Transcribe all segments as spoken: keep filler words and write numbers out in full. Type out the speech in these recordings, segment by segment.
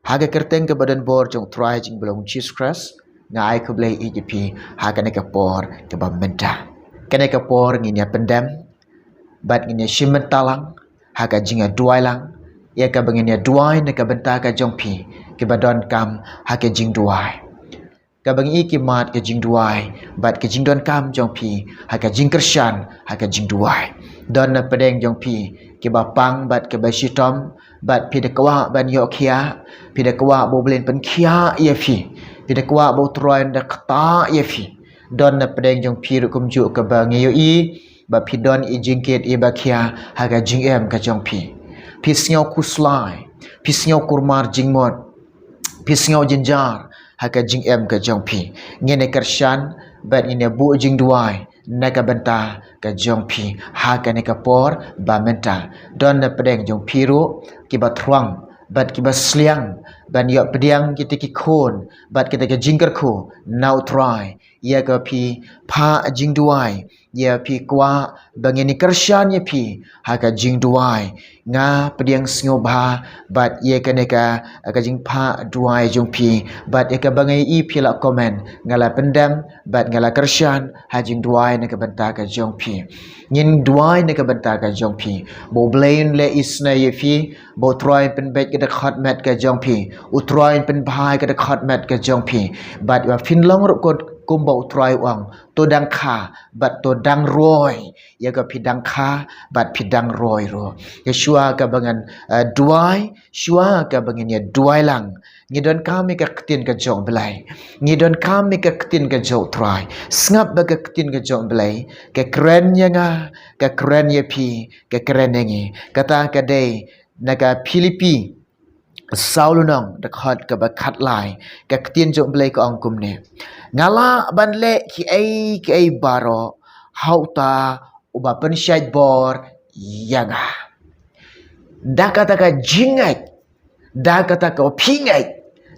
Ha ka kyrteng kaba donbor jong U Trai jong ngi ba long Jisu Khrist, nga ai khublei ïa phi ha kane ka por kaba mynta. Kane ka por ngin ïa pyndem bad ngin ïa shim bynta lang ha ka jingïaduwai lang, ïa kaba ngin ïaduwai na ka bynta ka jong phi kiba donkam ha ka jingduwai. Kaba ngi i ki mat ka jingduwai bad ka jingdonkam jong phi ha ka jingkyrshan ha ka jingduwai. Don na pdeng jong phi kiba pang bad kiba shitom, bad phi da kwah ban ïoh khiah, phi da kwah ba U Blei un pynkhiah ïa phi, phi da kwah ba U Trai un da ktah ïa phi. Don na pdeng jong phi ruh kumjuh kaba ngi ïohi ba phi don i jingkit iba khia ha ka jingim ka jong phi. Phi sngew khuslai, phi sngew kulmar jingmut, phi sngew jynjar ha ka jingim ka jong phi. Ngin ïa kyrshan bad ngin ïa buh jingduwai na ka bynta ka jong phi ha kane ka por ba mynta. Don na pdeng jong phi ruh kiba thrang bad kiba sliang ban ïoh pdiang kita ki khun bad kita ki jingkyrkhu na U Trai, ïa ka phi phah jingduwai, ïa phi kwah ba ngin ïa kyrshan ïa phi ha ka jingduwai. Nga pdiang sngewbha bad ïa kane ka, ka jingphah duwai jong phi, bad ïa kaba nga i phi la comment, nga la pyndem bad nga la kyrshan ha jingduwai na ka bynta ka jong phi. Ngin duwai na ka bynta ka jong phi ba U Blei un leh isynei ïa phi, ba U Trai un pynbeit ka dkhot met ka jong phi, U Trai un pynbha ka dkhot met ka jong phi, bad ba phin long ruh kumba U Trai u ong, to dang kha bad to dang roi, ïa ka phi dang kha bad phi dang roi ruh. Ïa shuwa kaba ngan, eh, duwai, shuwa kaba ngin ïa duwai lang, ngi donkam ïa ka ktien ka jong U Blei, ngi donkam ïa ka ktien ka jong U Trai. Sngap ba ka ktien ka jong U Blei ka kren ïa nga, ka kren ïa phi, ka kren ïa ngi. Kata ka dei na ka Philippi saw lynnong, dkhot kaba khatlai, ka ktien jong U Blei ka ong kumne: Nga lah ban leh kiei kiei baroh ha uta uba pynshait bor ïa nga. Da kata ka jingngeit, da kata ka phi ngeit,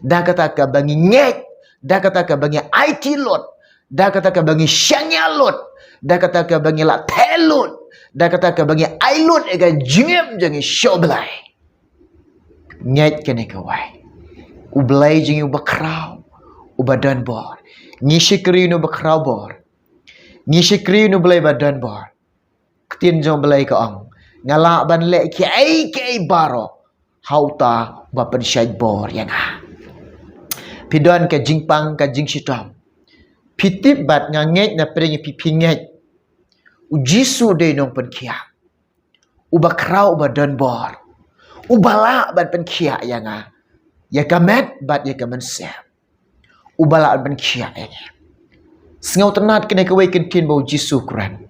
da kata kaba ngi ngeit, da kata kaba ngi aiti lut, da kata kaba ngi shaniah lut, da kata kaba ngi la theh lut, da kata kaba ngi ai lut ïa ka jingim jong ngi sha U Blei. Ngeit kane kawei: U Blei jong ngi uba khraw, uba donbor. Ngi shakri na uba khraw bor, ngi shakri na U Blei ba donbor. Ktien jong U Blei ka ong: Nga lah ban leh kiei kiei baroh ha uta uba pynshait bor ïa nga. Phi don ka jingpang ka jingshitom, phi tip bad nga ngeit na pdeng phi, phi ngeit U Jisu dei Nongpynkhiah, uba khraw, uba donbor, uba lah ban pynkhiah ïa nga, ïa ka met bad ïa ka mynsiem. Uba lah ban pynkhiah ïa ngi. Sngewtynnad kane kawei ka ktien ba U Jisu u kren.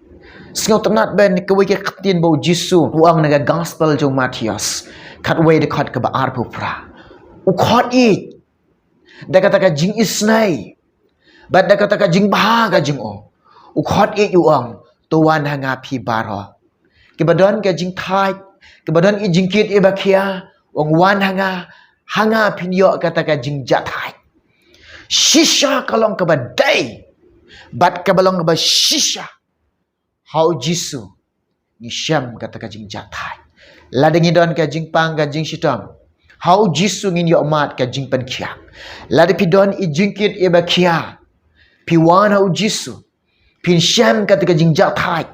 Sngewtynnad ba kane kawei ka ktien ba U Jisu u ong na ka Gospel jong u Mathaios khatwei, dkhot kaba arphew phra. U khot ïa ngi da kata ka jingisynei bad da kata ka jingbha ka jong u. U khot ïa ngi, u ong: To wan ha nga phi baroh kiba don ka jingthait, kiba don i jingkit iba khia. U ong: Wan ha nga, ha nga phin ïoh kata ka jingjahthait. Shisha ka long kaba dei bad kaba long kaba shisha. Ha U Jisu ngi shem kata ka jingjahthait. Lada ngi don ka jingpang ka jingshitom, ha U Jisu ngin ïoh mad ka jingpynkhiah. Lada phi don i jingkit iba khia, phi wan ha U Jisu, phin shem kata ka jingjahthait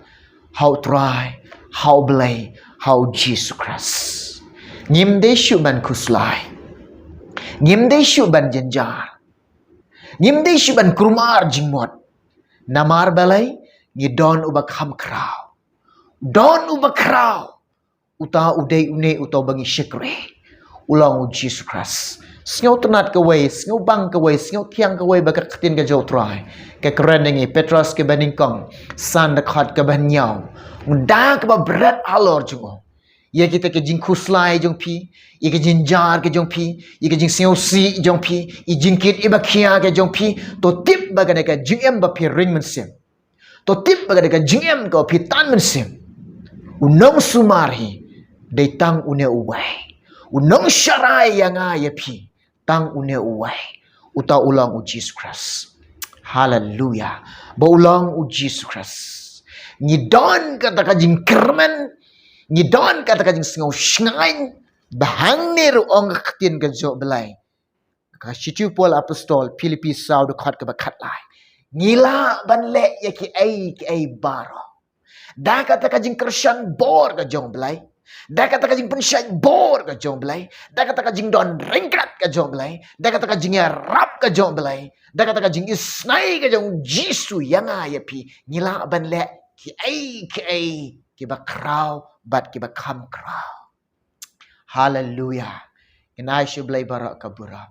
ha U Trai, ha U Blei, ha U Jisu Khrist. Ngim dei shuh ban khuslai, ngim dei shuh ban jynjar, ngim dei shuh ban kulmar jingmut. Namar balei? Ngi don uba kham khraw. Don uba khraw. Uta u dei une uta uba ngi shakri, u long U Jisu Khrist. Sngewtynnad kawei, sngewbang kawei, sngewthiang kawei ba ka ktien ka jong U Trai ka kren ïa ngi. Petros kaba nyngkong san, dkhot kaba hynñiew: Ynda kaba bret halor jong u ïa kita ki jingkhuslai jong phi, ïa ki jynjar ki jong phi, ïa ki jingsngewsih jong phi, i jingkit iba khia ki jong phi, to tip ba kane ka jingim ba phi ring mynsiem, to tip ba kane ka jingim ka phi tan mynsiem, u nongsumar hi dei tang une uwei. U nongsharai ïa nga ïa phi tang une uwei. Uta u long U Jisu Khrist. Haleluya. Ba u long U Jisu Khrist, ngi don kata ka jingkyrmen, ngi don kata ka jingsngew shngaiñ, Ba hangne ruh ong ka ktien ka jong U Blei. Ka shithi u Paul apostol, Philippi saw dkhot kaba khatlai. Ngi lah ban leh ïa kiei kiei baroh da kata ka jingkyrshan bor ka jong U Blei, da kata ka jingpynshait bor ka jong U Blei, da kata ka jingdon ryngkat ka jong U Blei, da kata ka jingïarap ka jong U Blei, da kata ka jingisnei ka jong U Jisu ïa nga ïa phi. Ngi lah ban leh kiei kiei kiba khraw bad kiba kham khraw. Haleluya. Ngin ai sha U Blei baroh ka burom.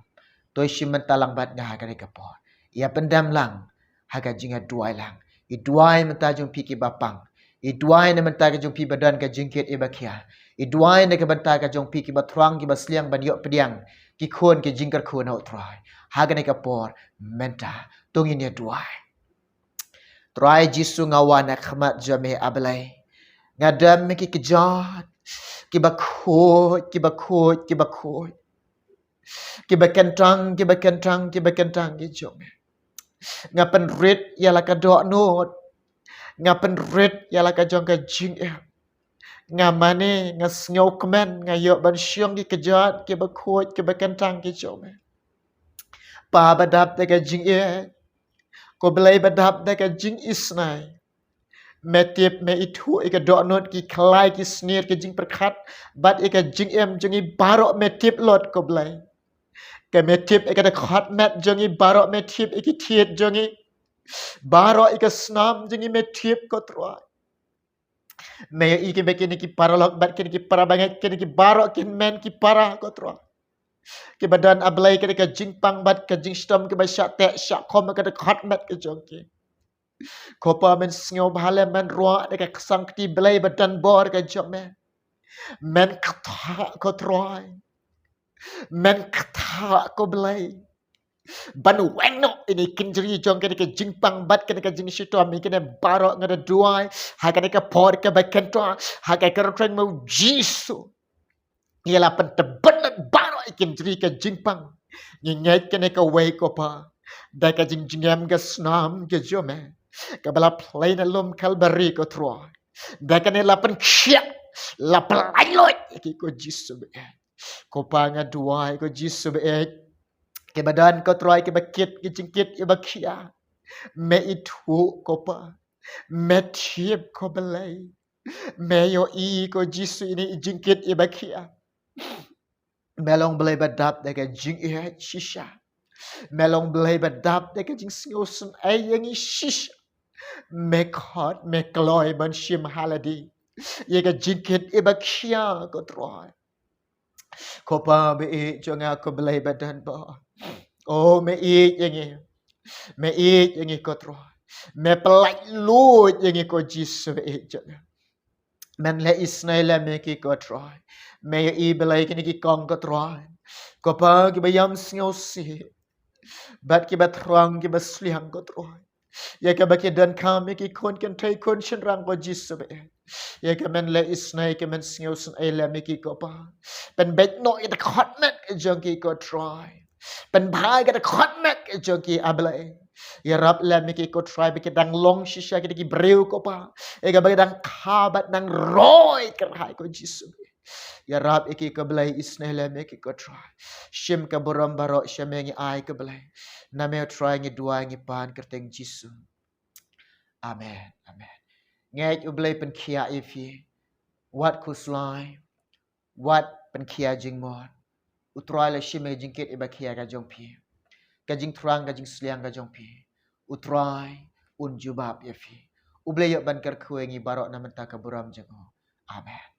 To ïa shim bynta lang bad nga ha kane ka por. Ïa pyndem lang ha ka jingïaduwai lang. Ïa duwai na ka bynta jong phi kiba pang. Ïa duwai na ka bynta ka jong phi ba don ka jingkit ïa ba khia. Ïa duwai na ka bynta ka jong phi kiba thrang kiba sliang ban ïoh pdiang ki khun ki jingkyrkhu na U Trai ha kane ka por mynta. To ngin ïa duwai. Trai Jisu, nga wan ha khmat jong me, A Blei. Nga dem ha ki kjat kiba khuid, kiba khuid, kiba khuid, kiba kyntang, kiba kyntang, kiba kyntang ki jong me. Nga pynrit ïa la ka dohnud. Nga pynrit ïa la ka jong ka jingim. Nga mane, nga sngewkmen, nga ïoh ban shong ki kjat kiba khuid, kiba kyntang ki jong me. Pa ba dap da ka jingïeit, ko Blei ba dap da ka jingisnei. Me tip, me ithuh ïa ka dohnud, ki khlai, ki snier, ki jingpyrkhat bad ïa ka jingim jong ngi baroh me tip, Lord, ko Blei. Ka me tip ïa ka dkhot met jong ngi baroh, me tip ïa ki thied jong ngi baroh, ïa ka snam jong ngi me tip, ko Trai. Me ïohi kiba kine ki paralok bad kine ki para bangeit, kine ki baroh ki hynmen ki para, ko Trai, kiba don, A Blei, kane ka jingpang bad ka jingshitom kiba shah teh shah khum ha ka dkhot met ka jong ki. Ko Pa, men sngewbha lem, men ruh da ka ksang kti Blei ba don bor ka jong me. Men kthah, ko Trai. Men kthah, ko Blei, ban weng noh ïa kine ki kynjri jong kane ka jingpang bad kane ka jingshitom. Ïa kine baroh nga da duwai ha kane ka por kaba kynta, ha ka kyrteng mo Jisu. Ïa la pyntbit baroh ïa kine ki kynjri ka jingpang. Ngi ngeit kane kawei, ko Pa, da ka jingjngem ka snam ka jong me kaba la plie na lum Kalbari, ko Trai. Da kane la pynkhiah, la pynlait lut ïa ki, ko Jisu ba ïeit. Ko Pa, nga duwai, ko Jisu ba ïeit, kiba don, ko Trai, kiba kit ki jingkit ïa ba khia. Me ithuh, ko Pa. Me tip, ko Blei. Me ïohi, ko Jisu, ïa kine ki jingkit ïa ba khia. Me long Blei ba dap da ka jingïeit shisha. Me long Blei ba dap da ka jingsngewsynei ïa ngi shisha. Me khot, me kloi ban shim ha lade ïa ka jingkit ïa ba khia, ko Trai. Ko Pa ba ïeit jong nga, ko Blei ba don bor. O, me ïeit ïa ngi. Me ïeit ïa ngi, ko Trai. Me pynlait lut ïa ngi, ko Jisu ba ïeit jong nga. Men leh isnei lem ïa ki, ko Trai. Me ïohi, Blei, kine ki kong, ko Trai, ko Pa, kiba ïam sngewsih bad kiba thrang kiba sliang, ko Trai. Ïa kaba ki donkam ïa ki khun kynthei khun shynrang, ko Jisu ba ïeit. Ïa ka men leh isnei, ka men sngewsynei lem ïa ki, ko Pa. Pynbeit noh ïa ka dkhot met ka jong ki, ko Trai. Pynbha ïa ka dkhot met ka jong ki, A Blei. Ïarap lem ïa ki, ko Trai, ba ki dang long shisha kita ki briew, ko Pa, ïa kaba ki dang kha bad nang roi kyrhai, ko Jisu. Ïarap ïa ki, ko Blei, isnei lem ïa ki, ko Trai. Shim ka burom baroh sha me ngi ai, ko Blei. Na me, Trai, ngi duwai, ngi pan ha ka kyrteng Jisu. Amen. Amen. Ngeit U Blei pynkhiah ïa phi. Wat khuslai. Wat pynkhiah jingmut. U Trai la shim ïa ka jingkit ïa ba khia ka jong phi. Ka jingthrang, ka jingsliang ka jong phi, U Trai un jubab ïa phi. U Blei ïoh ban kyrkhu ïa ngi baroh na ka bynta ka burom jong u. Amen.